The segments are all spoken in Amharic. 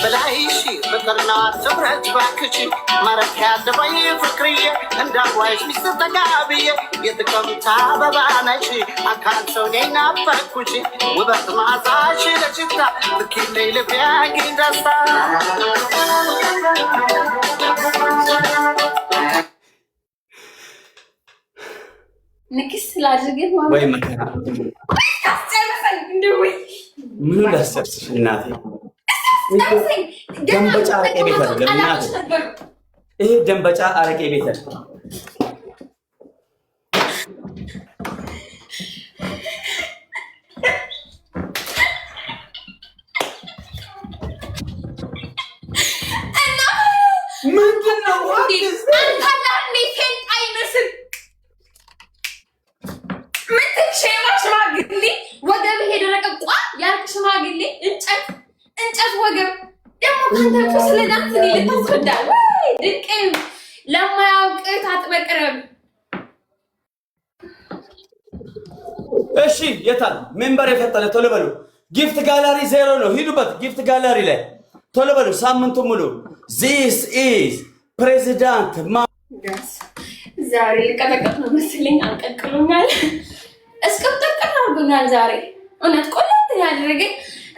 በላይሽ ፍቅርና ትብረት ባክች ማረፊያ ደባይ ፍቅርዬ እንዳዋይሽ ሚስጥር ተጋብዬ የጥቅምት አበባ ነሽ አካል ሰው ነኝ ናፈቅኩሽ ውበት ማዛሽ ለሽታ ትኪለይ ልቤ ያግኝ ደስታ። ንክስ ስላድርግህ ወይ መከራ። አስጨርሰኝ እንደው ወይ። ምኑ ላስጨርስሽ እናቴ? አስጨርሰኝ። ገና ደንበጫ አረቄ ቤት አይደለም እናቴ። ቃላቶች ነበሩ። ይሄ ደንበጫ አረቄ ቤት አይደለም። እና ምንድን ነው? እንዴ አንተ አለህ እንዴ ፌንጣ ይመስል ምን ሼባ ሽማግሌ ወገብህ የደረቀ ቋ ያልክ ሽማግሌ እንጨት እንጨት ወገብ ደግሞ ካንተ እኮ ስለ ዳንስ እኔ ልታስረዳ ወይ ድንቅም ለማያውቅ ታጥበህ ቅረብ። እሺ የታል member የፈጠነ ቶሎ በሉ። Gift gallery ዜሮ ነው። ሂዱበት። Gift gallery ላይ ቶሎ በሉ። ሳምንቱ ሙሉ this is ፕሬዚዳንት Guys ዛሬ ልቀጠቀጥ ነው መሰለኝ። አንቀልቅሎኛል፣ እስቅብጥቅጥ አድርጎኛል። ዛሬ እውነት ቆለት ያደረገኝ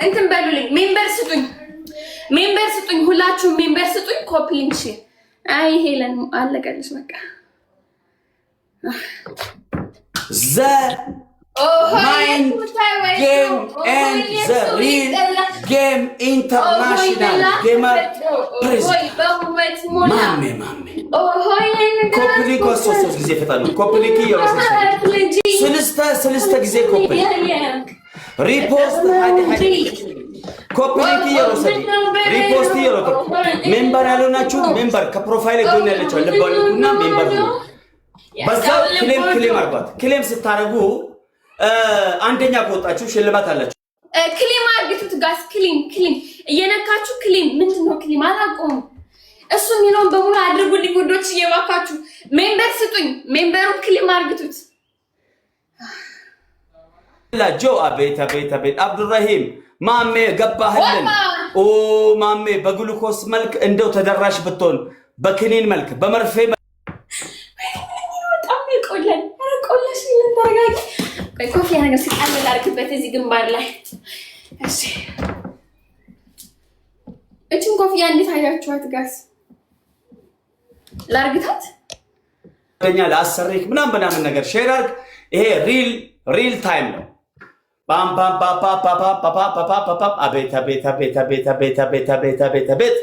እንትን በሉልኝ። Member ስጡኝ፣ member ስጡኝ፣ ሁላችሁም member ስጡኝ። Copy link share። አይ ሄለን አለቀልሽ በቃ። The mind game and the real game international gamer ፕሬዚዳንት ማሜ ማሜ። Copy link ሶስት ሶስት ጊዜ ፈጠኑ። Copy link እየወሰደ ስልስተ ስልስተ ጊዜ copy link repost ሓደ ሓደ copy link እየወሰደ repost እየወሰደ member ያልሆናችሁ member ከ profile ጎን ያለችው ልባሉና member ሁኑ። በዛው claim claim አርጓት። Claim ስታደርጉ አንደኛ ከወጣችሁ ሽልማት አላችሁ። Claim አርግቱት guys፣ claim claim እየነካችሁ claim ምንድን ነው claim አላውቀውም። እሱ የሚለውን በሙሉ አድርጉልኝ ውዶች፣ እየባካችሁ member ስጡኝ። Member ኡን claim አርግቱት። ጆ አቤት አቤት አቤት አብዱራሂም ማሜ ገባህልን። ኦ ማሜ በግሉኮስ መልክ እንደው ተደራሽ ብትሆን በክኒን መልክ በመርፌ በጣም ይቆላል። ኧረ ቆላሽ ምን ተረጋጊ። ቆይ ኮፍያ ነገር ሲጣል ላድርግበት እዚህ ግንባር ላይ። እሺ እችን ኮፍያ እንዴት አያችኋት guys? ላርግታት። ኛ ለአሰሪክ ምናምን ምናምን ነገር share አድርግ። ይሄ real real time ነው። ፓም ፓም ፓ ፓ ፓ ፓ ፓ ፓ ፓ ፓ ፓ አቤት አቤት አቤት አቤት አቤት አቤት አቤት አቤት አቤት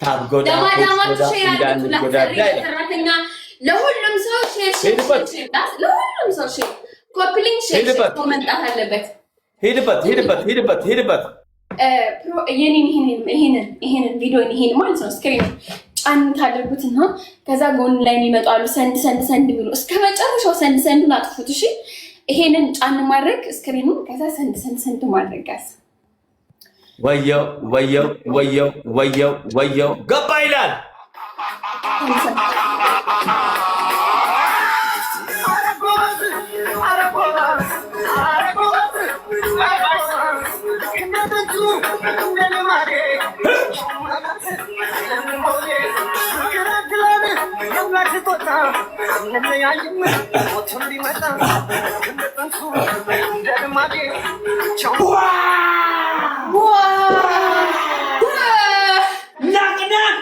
ታጎዳ ለማዳማችሁ share አድርጉት። ለአሰሪ፣ ለሰራተኛ፣ ለሁሉም ሰው share share share፣ ለሁሉም ሰው share፣ copy link share share መምጣት አለበት። ሂድበት ሂድበት ሂድበት ሂድበት። የኔን ይሄንን ይሄንን ቪዲዮ ይሄን ማለት ነው screen ጫን ታደርጉትና ከዛ ጎን ላይ የሚመጡ አሉ send send send የሚሉ እስከ መጨረሻው send send ኡን አጥፉት። እሺ ይሄንን ጫን ማድረግ screen ኡን ከዛ send send send ማድረግ guys። ወየው ወየው ወየው ወየው ወየው ገባ ይላል። ናቅናቅ።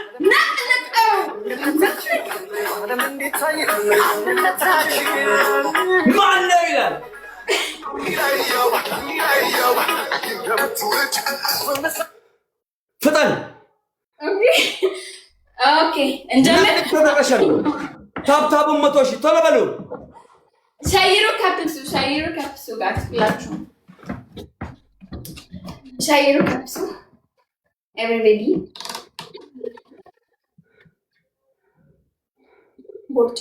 ማን ነው ይላል። ፍጠን። Okay እንጀምር። ተደረሻል። Tap tap ኡን 100,000 ቶሎ በሉ። ሸይሩ ከፕሱ ሸይሩ ከፕሱ ጋር ሁላችሁ ሸይሩ ከፕሱ everybody ቦርጭ።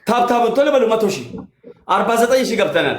Tap tap ኡን ቶሎ በሉ። 100,000 49,000 ገብተናል።